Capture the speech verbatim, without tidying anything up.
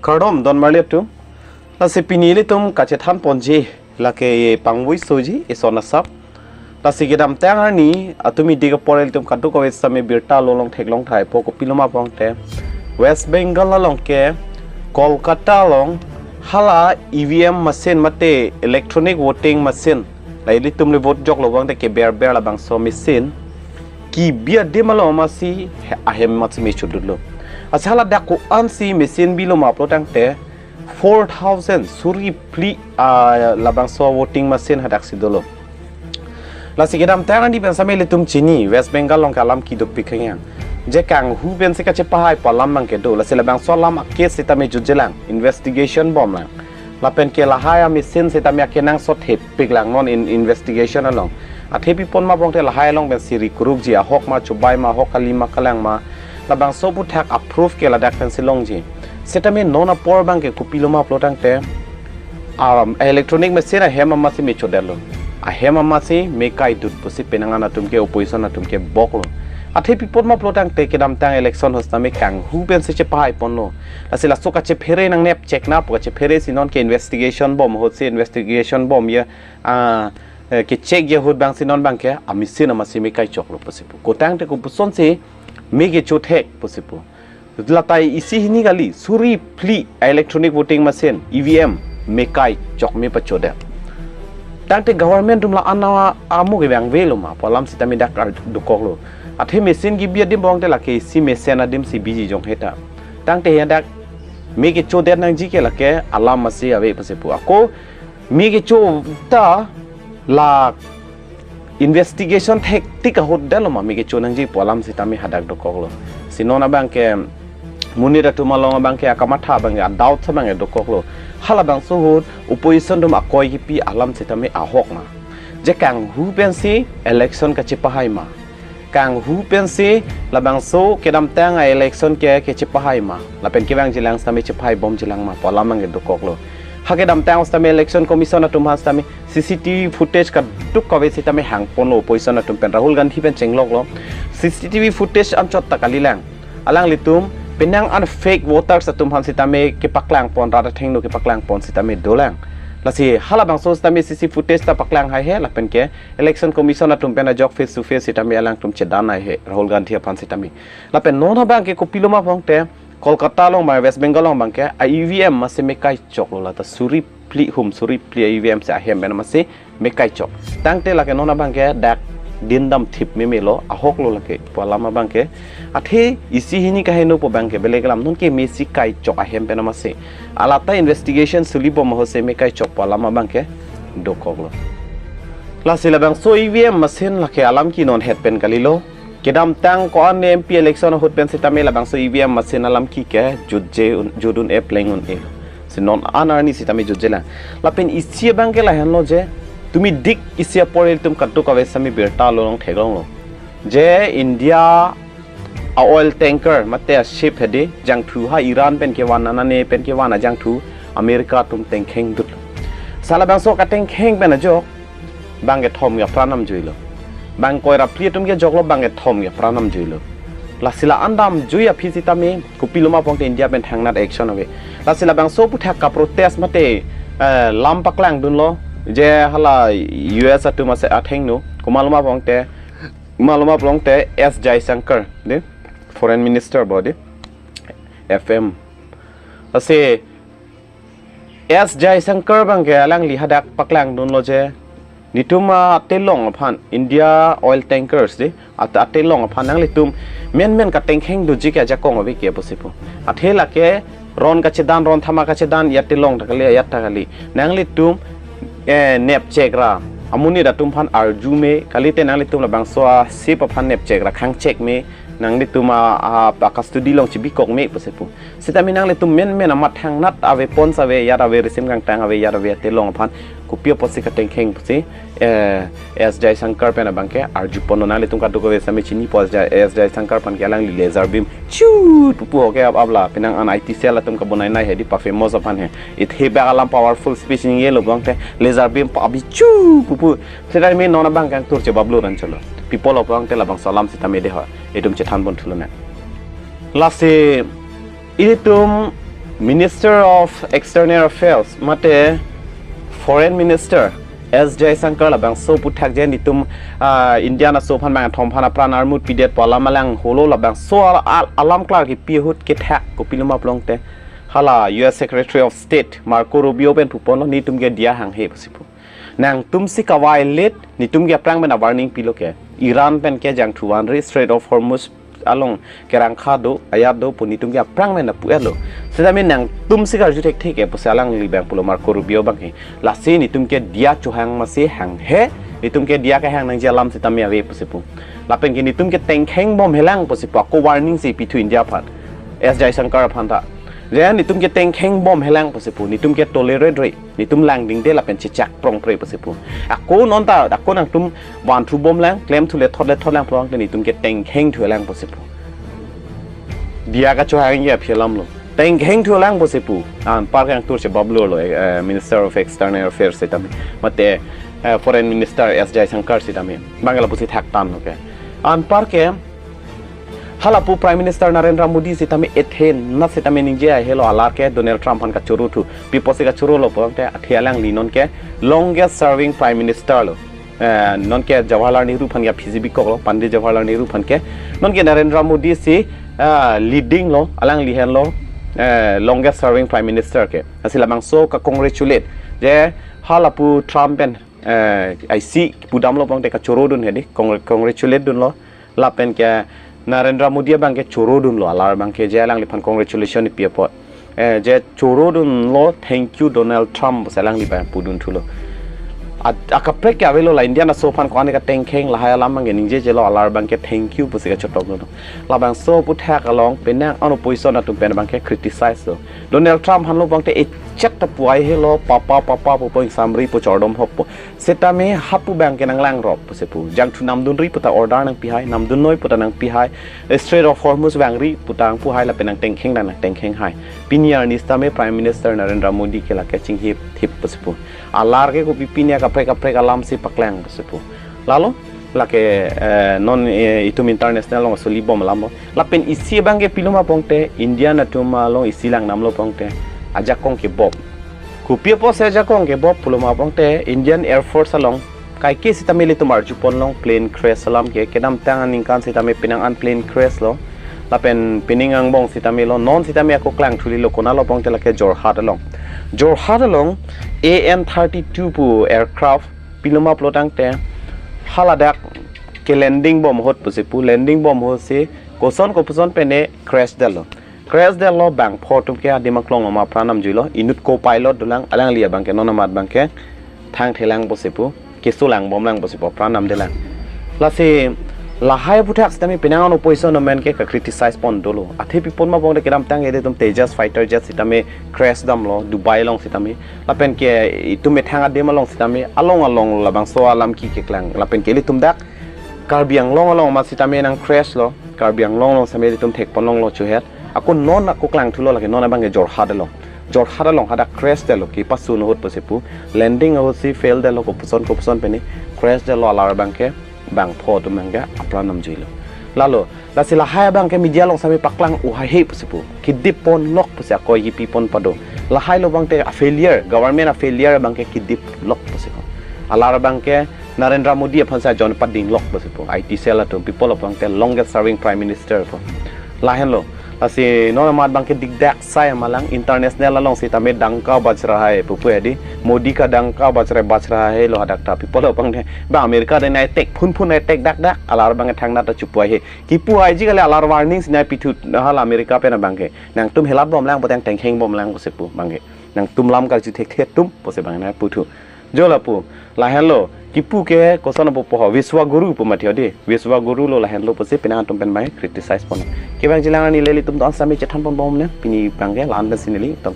Kardom don marli atum. Lasi pini ilitum kachethan ponji lake pangvoi soji ison asap. Lasi kedamtang arni atum idik apor ilitum kadokave sitame birta along theklong thaipo, kopiloma pulote West Bengal along ke Kolkata along hala E V M machine mate electronic voting machine, la ilitum le vote joklo pulote keber ber labangso machine kebi adim along masi ahem masi me chodutlo. Lasi hala dak ko-ansi machine bilo ma pulo tangte four thousand suri phli, ah, labangso voting machine hadaksi dolo. Lasi kedamtang arni pen sitame ilitum chini West Bengal along ke alam keduk pik khengyang. Je kanghu pensi kachepahaipo alam abangke do. Lasi labangso alam ake sitame jutjelang, investigation bomlang. Lapen ke lahai a machine sitame akenangsot thepiklang non in investigation along. Athe pi pon ma pulote lahai along pensi rikrukji, ahok ma, chubai ma, ahok kali ma, kalang ma, labangso aphuthak a-proof ke ladak pensi longji. Sitame non apor abangke kopiloma pulo tangte, um, electronic machine ahem amasi me chodetlo. Ahem amasi me kaidut pusi penang an atum ke, opposition atum ke boklo. Athe pi pon ma pulo tangte kedamtang election ahut sitame kanghu pensi chepahai ponlo. Lasi laso kachephere nangnepchek na pu, kachephere si non ke investigation bom ahutsi investigation bom ya, ah, eh, kecheck ya ahut abangsi non abangke a machine amasi me kaichoklo pusi pu. Ko tangte kopusonsi me kecho thek pusi pu. Lata isi hini kali, suri phli electronic voting machine, E V M, me kaichok, me pachodet. Tangte government atum la-an a amo kevang avelo ma pu alam sitame dak ar dokoklo. Athe machine kebi adim pulote lake isi mesen adim si biji jong heta. Tangte hadak me kechodet nangji ke lake alam masi ave pusi pu. Ako me kecho ta la investigation thektik ahut detlo ma me kecho nangji pu alam sitame hadak dokoklo. Si non abangke monit atum along abangke akamatha abangke a-doubt abangke dokoklo. Halabangso ahut opposition atum akoi kipi alam sitame ahok ma. Je kanghu pensi election kachepahai ma. Kanghu pensi labangso kedamtang a-election ke kechepahai ma. Lapen kevangjilang sitame chepahai bomjilang ma pu alam abangke dokoklo. Ha kedamtang sitame Election Commission atum aphan sitame C C T V footage kadokave sitame hangponlo opposition atum pen, Rahul Gandhi pen chengloklo. C C T V footage anchot ta kalilang. Alanglitum penang an fake voters atum aphan sitame kepaklang pon, rat athengno kepaklang pon sitame dolang. Lasi halabangso sitame C C footage ta paklang haihe lapen ke Election Commission atum pen ajok face to face sitame alangtum chedan haihe Rahul Gandhi aphan sitame. Lapen non abangke kopiloma pulote Kolkata along abang, West Bengal along abangke a E V M masi me kaichoklo, lata suri phli hum, suri phli a E V M si ahem pen masi me kaichok. Tangte lake non abangke dak din damthip memelo, ahoklo lake pu alam abangke. Athe isi hini kaheno pu abangke belek alam, non ke mesi kaichok ahem pen masi. Alata investigation suli bom ahutsi me kaichok pu alam abangke dokoklo. Lasi labangso E V M machine lake alam ke non het pen kalilo. Kedamtang ko-an M P election ahut pen sitame labangso E V M machine alam ke ke jutje un, jut un-e, pleng un-e. Si non an arni sitame jutjelang. Lapen isi abangke lahenlo je, tumi dik isi apor ilitum kadokave sitame birta along theklonglo. Je India a-oil tanker mate a-ship hedi jangthu ha Iran pen kevan, anane pen kevan ajangthu America atum tengkheng dut. Si labangso katengkheng pen ajok bang kethom ke apran namjuilo. Bang ingkoi ra phli atum ke joklo, bang kethom ke apran namjuilo. Lasi la-an damjui aphi sitame kopiloma pulote India pen thangnat action ave. Lasi labangso aphuthak ka-protest mate, eh, lam paklangdunlo. Je hala U S atum ase athengno. Komatlo ma pulote, komatlo ma pulote S Jaishankar, de, Foreign Minister bo de, F M. Lasi S Jaishankar abangke alangli hadak paklangdunlo je, netum atelong aphan, India oil tankers de, at atelong aphan nanglitum menmen katengkheng doji ke ajakong ave ke pusi pu. Athe lake ron kachedan, ron thama kachedan, ya atelong ta kali, ya ta kali. Nanglitum, eh, nepchek ra amonit atum aphan arju me, kalite nanglitum labangso a-ship aphan nepchek ra khangchek me, nanglitum a, a, a-custody along chebikok me pusi pu. Sitame nanglitum menmen amat thangnat ave, pons ave, yat ave, risim kangtang ave, yat ave atelong aphan kopi apotsi katengkheng pusi, eh, S Jaishankar pen abangke arjuponlo. Nanglitum kadokave sitame chinipo, S Jai, S Jaishankar aphan ke, alangli laser beam chu pupu ho ke ap apla penang an I T cell atum kabonainai hedi, pa famous aphan he. Ithebak alam powerful speech ningjelo pulote laser beam pa abi chu pupu. Sitame non abangke angtur chebablu ran cholo. Pi pulo pulote labangso alam sitame dei ho, itum chethanpon thulo na. Lasi ilitum Minister of External Affairs mate Foreign Minister S Jaishankar labangso aputhak je nitum, ah, India aso aphan bang thom aphan apran armut pidet pu alam alang holo, labangso al-, al-, alam klar kipi ahut kethak kopilo ma pulote hala U S Secretary of State Marco Rubio pen puponlo nitum ke diya hanghe pusi pu. Nangtum si kavailet, nitum ke aphrang pen a-warning pilo ke. Iran pen ke jangthu vanri, Strait of Hormuz along kerangkha do, ayat do pu nitum ke aphrang pen pu-etlo. Sitame nangtum si karju thekthe ke pusi alangli bang pulo Marco Rubio bang he. Lasi nitum ke diya chohang masi hanghe, nitum ke diya kehang nangji alam sitame ave pusi pu. Lapen ke nitum ke tengkheng bomhelang pusi pu, ako warning si pithu India aphan, S Jaishankar aphan ta. Je nitum ke tengkheng bomhelang pusi pu, nitum ke tolerate re, nitum langdingde lapen chechak prongpre pusi pu. Ako non ta, ako nangtum vanthu bomlang, klemthu lethot lethotlang pulote nitum ke tengkheng thulang pusi pu. Diya kachohang ya aphi alamlo. Tengkheng thulang pusi pu. Anpar kangtur chebablo lo, eh, Minister of External Affairs sitame. Mate, eh, Foreign Minister S Jaishankar sitame. Bang lapusi thaktan lo ke. Anpar ke halapu Prime Minister Narendra Modi sitame ethe na sitame ningje ahelo alar ke Donald Trump aphan kachoro thu. Pi apotsi kachorolo pulote athe alangli non ke longest serving Prime Minister lo. Eh, non ke Jawaharlal Nehru aphan ke P G B kok lo, Pandit Jawaharlal Nehru aphan ke. Non ke Narendra Modi si, ah, leading lo, alangli henlo, eh, longest serving Prime Minister ke. Lasi labangso ka-congratulate. Je halapu Trump pen, eh, isi pudamlo pulote kachorodun hedi, congr-, congratulate dunlo. Lapen ke Narendra Modi abang ke chorodunlo, alar abang ke je alangliphan congratulation pi apot. Eh, je chorodunlo, "Thank you Donald Trump," pusi alangli bang pudun thulo. Ad-, akaprek ke avelo la India aso aphan ko-an ke tengkheng lahai alam bang ke ningjejelo, alar bang ke thank you pusi kachotoklo. Labangso aputhak along penang an opposition atum pen bang ke criticize lo. Donald Trump henlo pulote echet ta puai helo, papa papa pu pu ingsamri pu chordom hop pu. Sitame hapu bang ke nanglangrop pusi pu. Jangthu namdunri puta order nangpihai, namdunnoi puta nangpihai. Strait of Hormuz vangri puta nangpuhai lapen nangtengkheng nang nangtengkheng hai. Pini arni sitame Prime Minister Narendra Modi ke lake chinghip thip pusi pu. Alar ke kopi pini akaprek kaprek alam si paklang pusi pu. Lalo lake, eh, non, eh, itum international along suli bom alam lo. Lapen isi bang ke pilo ma pulote India atum along isi langdamlo pulote ajakong kebop. Kopi apotsi ajakong kebop pulo ma pulote Indian Air Force along kaike sitame ilitum arjupon long plane crash alam ke kedamtang aningkan sitame penang an plane crash lo. Lapen pining angbong sitame lo, non sitame ako klangthuli lo, konatlo pulote lake Jorhat along. Jorhat along A N thirty-two pu aircraft pilo ma pulo tangte haladak ke landing bom ahut pusi pu, landing bom ahut si koson kopuson pene crash detlo. Crash detlo bangpho atum ke adim aklong ma pran namjuilo, inut co-pilot dolang, alangli abang ke non amat bang ke thangthelang pusi pu, kesolang bomlang pusi pu pran namdelang. Lasi lahai aputhak sitame penang an opposition amen ke ka-criticize pon dolo. Athe pi pon ma pulote kedamtang ilitum Tejas fighter jet sitame crash damlo Dubai along sitame. Lapen ke itum methang adim along sitame along along labangso alam ke keklang. Lapen ke ilitum dak Karbi Anglong along ma sitame nang crash lo. Karbi Anglong along sitame ilitum thekpon longlo chuhet. Ako non ako klangthulo lake non abang ke Jorhat along. Jorhat along hadak crash detlo, kepasun ahut pusi pu. Landing ahut si fail detlo, kopuson kopuson pene crash detlo, alar abang ke bangpho atum abang ke apran namjuilo. Lalo, lasi lahai abang ke media along sitame paklang uhai he pusi pu. Kedip ponlok pusi ako ipi pon pado. Lahai lo abang te a-failure, government a-failure abang ke kedip lok pusi pu. Alar abang ke Narendra Modi aphan si ajon pading lok pusi pu. I T cell atum, people aphan ke longest serving prime minister pu. Lahenlo. Lasi non amat abang ke dikdak sai malang international along sitame danka baj raha hai pupu edi. Modi ka danka baj raha, baj raha hai lo hadak ta people aphan ke. Ba America de nai tek phun phun nai tek dak dak alar abang ke thangnat ta chupuai he. Kipuhaiji kali alar warning si nai pithu hala America pen abang ke. Nangtum helat bomlang puta nangtengkheng bomlang pusi pu abang ke. Nangtum lam karju thekthe atum pusi abang nai puthu. Jo lapu, lahenlo, kipu ke koson apo poho, Vishwa Guru pu mati ho di, Vishwa Guru lo lahenlo pusi penang atum pen abang criticize pon. Kevangji alang arni le ilitum don sitame chethan pon bom ne, pini abang ke lan pen si neli tong